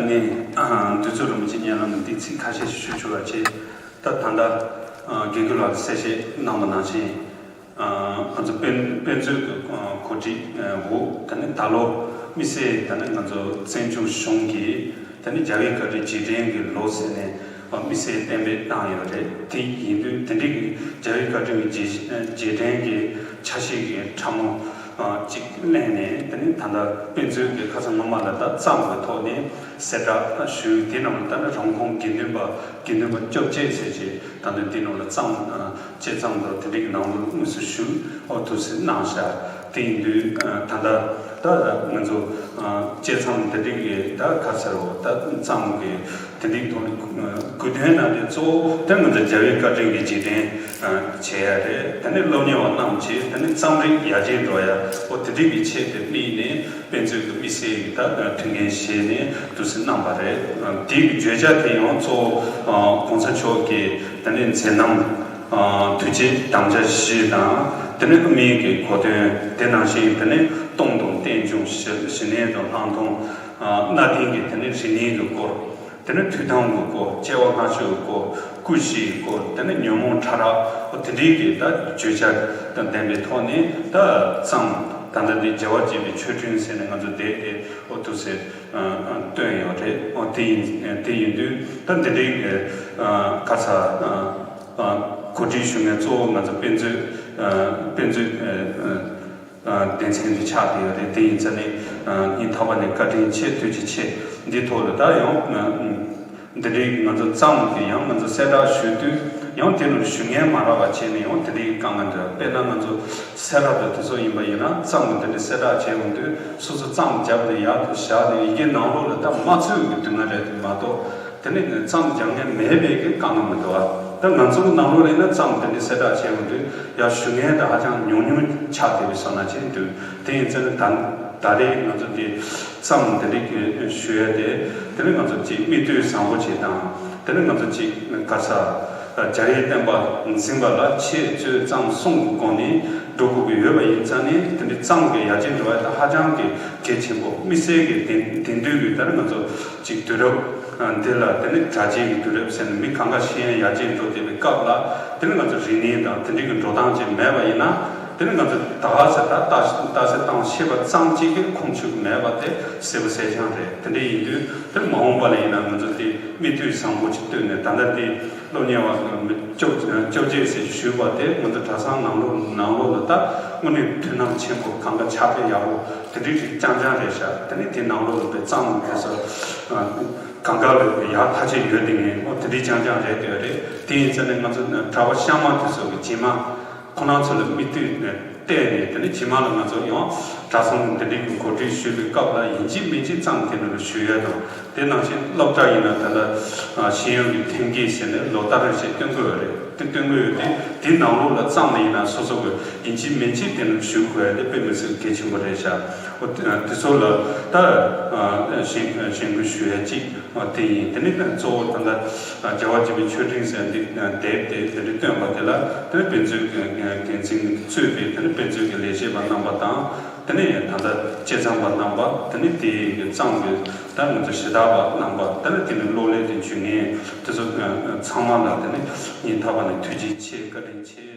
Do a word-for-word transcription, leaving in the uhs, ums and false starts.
ནས་དུས་ཚོད་རིན་པོ་ཆེ་སྙན་ལམ་འདི་ཚིག་ཁ་ཤས་ཞུ་ཆོག་པ་བྱས། ད་ད་ལྟ་དགེ་སྐོས་ལགས་གསལ་བཤད་གནང་བ་ནང་བཞིན། ང་ཚོ་དཔེ་དཔེ་མཛོད་ཀྱི་གོ་སྒྲིག་འོག་ད་ནི་ད་ལོ་དམིགས་བསལ་ད་ནི་ང་ཚོ་བཙན་བྱོལ་གཞུང་གིས་ད་ནི་རྒྱ་བོད་བཀའ་དྲིན་རྗེས་དྲན་གྱི་ལོ་ཟེར་ནས་དམིགས་བསལ་གཏན་འབེབས་བཏང་ཡོད་རེད། དེ་ཡིན་དུས་དེ་འདྲའི་གི་རྒྱ་བོད་བཀའ་དྲིན་གྱི་རྗེས་རྗེས་དྲན་གྱི་ཆ་ཤས་ཀྱི་ཕྲ་མོ་གཅིག་གླེང་ནས། དེ་ནི་ད་ལྟ་དཔེ་མཛོད་ཀྱི་ཁ་སང་སྔོན་མ་ལ་ད་རྩོམ་གྱི་ཐོག་ནས་གསལ་བསྒྲགས་ཞུས། དེ་རྣམས་ལ་ད་ནི་རང་ཁོངས་དགེ་འདུན་པ་དགེ་འདུན་པ་བཅོ་བརྒྱད་ཟེར་བྱས་ད་ལྟ་འདི་ནང་ལ་རྩོམ་དཔྱད་རྩོམ་དང་དེ་འདྲའི་གི་ནང་དོན་དངོས་སུ་ཞུ། ཨོ་དུ་ཟིན་གནང་ཤག་དེ་ཡིན་དུས་ད་ལྟ་ད་ང་ཚོ་དཔྱད་རྩོམ་དེ་འདྲའི་གི་ད་ག་ཚར་བ་ད་རྩོམ་གི་དེ་འདྲའི་ཐོག་ནས་དགོས་དོན་ནང་དེ་གཙོ་བོ་ད་ང་ཚོ་རྒྱ་བོད་བཀའ་དྲིན་གྱི་རྗེས་དྲན་བྱེད་ཡ་རེད། ད་ནི་སློབ་གཉེར་བ་རྣམས་ཀྱིས་ད་ནི་རྩོམ་རིག་ཡར་རྒྱས་འགྲོ་ཡ་ཨོ་དེ་འདྲའི་གི་ཆེད་དུ་དམིགས་ནས། དཔེ་མཛོད་ཀྱི་དམིགས་བསལ་གྱི་ད་མཐུན་རྐྱེན་བྱས་ནས་དུ་ཟིན་གནང་བ་རེད། དེའི་བརྗོད་བྱ་དེ་ཡང་གཙོ་བོ་༸གོང་ས་མཆོག་གི་དེ་ནས་མཛད་རྣམ། དུས་ཆེན་དམ་བཅའ་བཞི་དང་དེ་ནས་དབུ་མའི་གི་གོ་དོན། དེ་ནང་བཞིན་དེ་ནས་སྟོང་དང་རྟེན་འབྱུང་། ཞི་ཞི་གནས་དང་ལྷག་མཐོང་། གནའ་དེང་གི་དེ་ནས་རིག་གནས་ཀྱི་སྐོར། དེ་ནས་དུས་དམ་གྱི་སྐོར། སྐྱེ་བ་སྔ་ཕྱི་གི་སྐོར། སྐུ་བཞིའི་སྐོར། དེ་ནས་ཉོན་མོངས་ཕྲ་རགས་དེ་འདྲའི་གི་ད་བརྗོད་བྱ་དང་ལྡན་པའི་ཐོག་ནས་ད་རྩོམ་ད་ལྟ་འདི་རྒྱལ་བ་དགྱེས་པའི་མཆོད་སྤྲིན་ཟེར་ནས་ང་ཚོ་བསྡད་དེ་ཨོ་དུ་ཟེར་བཏོན་ཡོད་རེད། ཨོ་དེ་ཡིན་དེ་ཡིན་དུས་ད་འདི་འདྲའི་གི་ག་ས་གོ་སྒྲིག་ཞུ་མཁན་གཙོ་བོ་ང་ཚོ་དཔེ་མཛོད་དཔེ་མཛོད། སྡེ་ཚན་དུ་ཆགས་ཀྱི་ཡོད་རེད། དེ་ཡིན་ཙང་ནི་སྙིང་ཐག་པ་ནས་བཀའ་དྲིན་ཆེ། ཐུགས་རྗེ་ཆེ། འདི་ཐོག་ལ་ད་ཡང་འདི་འདྲའི་ང་ཚོ་རྩོམ་གྱི་ཡང་ང་ཚོ་གསལ་བསྒྲགས་ཞུ་དུས་ཡང་དེ་ནང་ཞུ་མཁན་མ་རག་པ་བྱས་ནས་ཡང་དེ་འདྲའི་དཀའ་ངལ་འདྲ། དཔེར་ན་ང་ཚོ་སེ་ར་དང་དེ་ཚོ་ཡིན་པ་ཡིན་ན་རྩོམ་གྱི་དེ་འདྲའི་གསལ་བསྒྲགས་བྱས་འོང་དུས་སོ་སོ་རྩོམ་བརྒྱབ་ནས་ཡར་དུ་བཞག་ནས་ཡི་གེ་ནང་ལོགས་ལ་ད་མ་ཚུད་ཀྱི་སྡུག་བསྔལ་རེད་དེ་མ་གཏོགས། དེ་ནི་རྩོམ་རྒྱག་མཁན་མེད་པའི་གི་དཀའ་ངལ་མི་འདུག་ཨ། ད་ང་ཚོ་ནང་ལོགས་ལ་ཡིན་ན་རྩོམ་དེ་འདྲའི་གསལ་བསྒྲགས་བྱས་ཡོང་དུས་ཡར་ཞུ་མཁན་དེ་ཧ་ཅང་ཉུང་ཉུང་ཆགས་བསྡད་པའི་བསམ་ན་ཅིག་འདུག་དེ་ཡིན་ཚེ་ནི་ད་ད་རེས་ང་ཚོ་དེ་རྩོམ་དེ་འདྲའི་གི་ཞུ་ཡ་དེ་དེ་ནི་ང་ཚོ་ཅིག་མིག་ལྟོས་བཟང་པོ་ཅིག་དང་། དེ་ནི་ང་ཚོ་ཅིག་ག་ས་རྒྱ་ཡེ་བསྟན་པ་འཛིན་པ་ལ་འཆད་རྩོད་རྩོམ་གསུམ་གྱི་སྒོ་ནས་འགྲོ་དགོས་ཀྱི་ཡོད་པ་ཡིན་ཙང་ནི་དེ་འདྲའི་རྩོམ་གྱི་ཡར་རྒྱས་འགྲོ་བ་དེ་ཧ་ཅང་གི་གལ་ཆེན་པོ། དམིགས་བསལ་གྱི་དེང་དེང་དུས་ཀྱི་ད་ནི་ང་ཚོ་ཅིག་དུས་རབས་འདི་ལ་དེ་ནི་དྲ་རྒྱའི་གི་དུས་རབས་ཟེར་ནས་མི་གང་ག་ཤེས་ཡོན་ཡར་རྒྱས་འགྲོ་བསྡད་པའི་སྐབས་ལ་དེ་ནི་ང་ཚོ་རིག་གནས་དང་དེ་འདྲའི་གི་འགྲོ་སྟངས་ཅིག་མེད་པ་ཡིན་ན་དེ་ནི་ང་ཚོ་ད་ག་ས་ད་ལྟ་ལྟ་ས་བཏང་ཤེས་པ་ཙམ་གཅིག་གིས་ཁུངས་ཆུད་ཀྱི་མེད་པ་དེ་གསལ་པོ་གསལ་རྐྱང་རེད། དེ་འདྲ་ཡིན་དུས་དེ་མ་འོངས་པ་ལ་ཡིན་ན་ང་ཚོ་དེ་མིག་ལྟོས་བཟང་པོ་ཅིག་བཏོན་ནས་ད་ལྟ་དེ་སློབ་གཉེར་བ་བཅོ་བཅོ་བརྒྱད་ཟེར་ཞུས་པ་དེ་ང་ཚོ་གྲྭ་ཚང་ནང་ལོགས་ནང་ལོགས་ལ་ད་དངོས་གནས་མཐུན་ལམ་ཆེན་པོ་གང་ག་ཕྱག་དཔེ་ཡག་པོ་དེ་འདྲའི་རིགས་རྐྱང་རྐྱང་རེད་ཤག་དེ་ནི་དེ་ནང་ལོགས་ལ་དཔེ་གཙང་མ་དེ་ཚོ་གང་ག་ལ་ཡག་ཐག་ཆོད་ཡོད་དེ་ངས་ཨོ་དེ་འདྲའི་རྐྱང་རྐྱང་རེད་དེ་རེད། དེ་ཡིན་ཙང་ནི་ང་ཚོ་གྲྭ་པ་གཤའ་མ་དེ་ཚོ་གི་རྗེས་མ་ཁོ་རང་ཚོ་ལ་མིག་ལྟོས་ནས་བལྟས་ནས་དེ་ནི་རྗེས་མ་ལ་ང་ཚོ་ཡང་གྲྭ་ཚང་འདི་འདྲའི་གི་གོ་སྒྲིག་ཞུས་པའི་སྐབས་ལ་ཡིན་གཅིག་མིན་གཅིག་རྩོམ་དེ་ནང་ལ་ཞུ་ཡ་དང་། དེ་ནང་བཞིན་སློབ་གྲྭ་ཡིན་ན་ད་ལྟ་ཤེས་ཡོན་གྱི་ཐོན་སྐྱེད་ཟེར་ནས་ལོ་ལྟར་རེ་བཞིན་སྟོན་གྱི་ཡོད་རེད། དེ་སྟོན་གྱི་ཡོད་དེ་དེ་ནང་ལོགས་ལ་རྩོམ་ལ་ཡིན་ན་སོ་སོ་གི་ཡིན་གཅིག་མིན་གཅིག་དེ་ནང་ཞུགས་དགོས་ཡ་དེ་དཔེ་མི་སྲིད་གལ་ཆེན་པོ་རེད་ཤག་འོ་དེ་དེ་ཚོ་ལ་ད་ཞེན་ཞེན་སྐུལ་ཞུ་ཡ་གཅིག་དེ་ཡིན། དེ་ནི་གཙོ་བོ་ད་ལྟ་རྒྱལ་བ་དགྱེས་པའི་མཆོད་སྤྲིན་ཟེར་འདི་དེབ་དེ་དེ་འདྲ་བཏོན་པ་དེ་ལ་དེ་ནི་དཔེ་མཛོད་འགན་འཛིན་གཙོས་པའི་དེ་ནི་དཔེ་མཛོད་ཀྱི་ལས་བྱེད་པ་རྣམ་པ་དང་། དེ་ནས་ད་ལྟ་དཔྱད་རྩོམ་པ་རྣམ་པ། དེ་ནས་དེའི་རྩོམ་གྱི་ད་ང་ཚོ་ཞུ་དག་པ་རྣམ་པ། དེ་ནས་དེ་ནས་གློག་ཀླད་དེ་འཇུས་མཁན་དེ་ཚོ་ཚང་མ་ལ་དེ་ནས་སྙིང་ཐག་པ་ནས་ཐུགས་རྗེ་ཆེ། བཀའ་དྲིན་ཆེ།